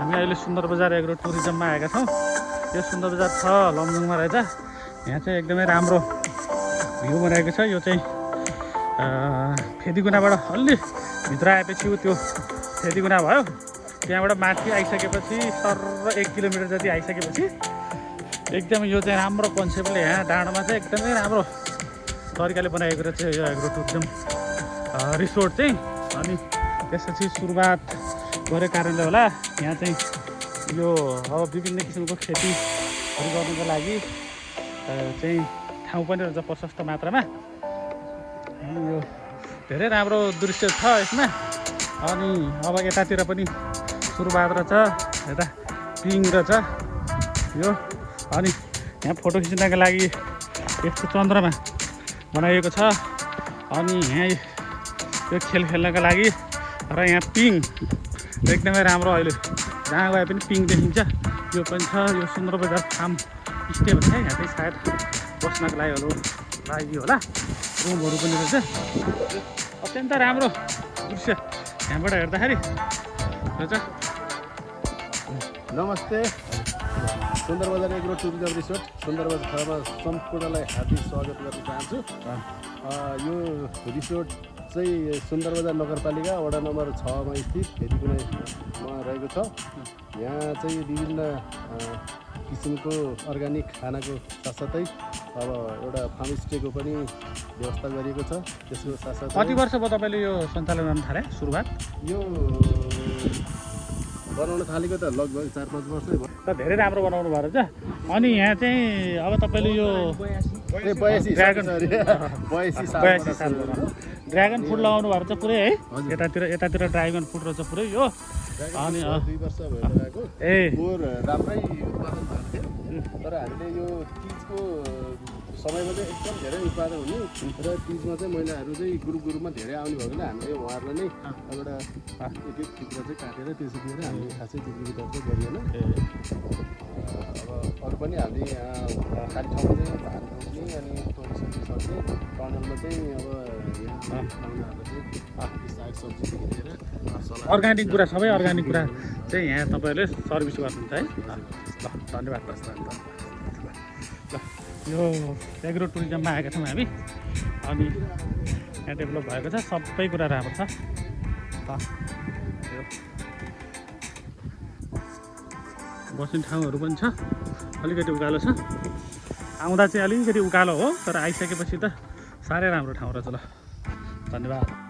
हामी अहिले सुन्दर बजार एग्रो टुरिज्ममा आएका छौँ। यो सुन्दर बजार छ लमजुङमा रहेछ। यहाँ चाहिँ एकदमै राम्रो भ्यू बनाएको छ। यो चाहिँ फेदीगुनाबाट अलि भित्र आएपछि त्यो फेदीगुना भयो। त्यहाँबाट माथि आइसकेपछि सर 1 किलोमिटर जति आइसकेपछि एकदमै यो चाहिँ राम्रो कन्सेप्टले यहाँ डाँडोमा चाहिँ एकदमै राम्रो तरिकाले बनाएको रहेछ यो एग्रो टुरिज्म रिसोर्ट चाहिँ। अनि त्यसपछि सुरुवात गरेको कारणले होला यहाँ चाहिँ यो अब विभिन्न किसिमको खेतीहरू गर्नुको लागि चाहिँ ठाउँ पनि रहेछ प्रशस्त मात्रामा। अनि यो धेरै राम्रो दृश्य छ यसमा। अनि अब यतातिर पनि सुरुवात रहेछ, यता पिङ रहेछ यो। अनि यहाँ फोटो खिच्नका लागि यस्तो चन्द्रमा बनाइएको छ। अनि यहाँ यो खेल खेल्नका लागि र यहाँ पिङ एकदमै राम्रो, अहिले जहाँ गए पनि पिङ देखिन्छ। यो पनि छ यो सुन्दर बजार फार्म स्टे भन्छ। यहाँ चाहिँ सायद बस्नको लागि होला, रुमहरू पनि रहेछ। अत्यन्त राम्रो दृश्य यहाँबाट हेर्दाखेरि रहेछ। नमस्ते, सुन्दर बजार एग्रो टुरिज्म रिसोर्ट सुन्दर बजारमा सम्पूर्णलाई हार्दिक स्वागत गर्न चाहन्छु। यो रिसोर्ट चाहिँ सुन्दर बजार नगरपालिका वडा नम्बर 6 मा स्थित फेदीगुनामा रहेको छ। यहाँ चाहिँ विभिन्न किसिमको अर्ग्यानिक खानाको साथसाथै अब एउटा फार्म स्टेको पनि व्यवस्था गरिएको छ। त्यसको साथसाथै कति वर्ष भयो तपाईँले यो सञ्चालन गर्न थाले? सुरुवात यो बनाउन थालेको त लगभग 4-5 वर्ष भयो। धेरै राम्रो बनाउनु भएको रहेछ। अनि यहाँ चाहिँ अब तपाईँले यो 82 सालमा ड्रागन फ्रुट लगाउनु भएको रहेछ पुरै है? यतातिर ड्रागन फ्रुट रहेछ पुरै यो। अनि 2 वर्ष भइरहेको फोहोर राम्रै उत्पादन भएको थियो। तर हामीले यो तिजको समयमा चाहिँ एकदम धेरै उत्पादन हुने र तिजमा चाहिँ महिलाहरू चाहिँ ग्रुपमा धेरै आउने भएकोले हामीले उहाँहरूलाई नै एउटा एक टुक्रा चाहिँ काटेर त्यसो दिएर हामीले खासै बिक्री वितरण चाहिँ गरिएन। अब अरू पनि हामीले खाली ठाउँमा चाहिँ धान रोप्ने अनि तोरी सब्जी सक्ने, टनलमा चाहिँ अब यहाँ पाहुनाहरूलाई चाहिँ सागसब्जी दिएर अर्ग्यानिक कुरा, सबै अर्ग्यानिक कुरा चाहिँ यहाँ तपाईँहरूले सर्भिस गर्नुहुन्छ है? ल धन्यवाद। ल यो एग्रो टुरिज्ममा आएका छौँ हामी। अनि यहाँ डेभलप भएको छ, सबै कुरा राम्रो छ। बस्ने ठाउँहरू पनि छ, अलिकति उकालो छ। आउँदा चाहिँ अलिकति उकालो हो, तर आइसकेपछि त साह्रै राम्रो ठाउँ रहेछ। ल धन्यवाद।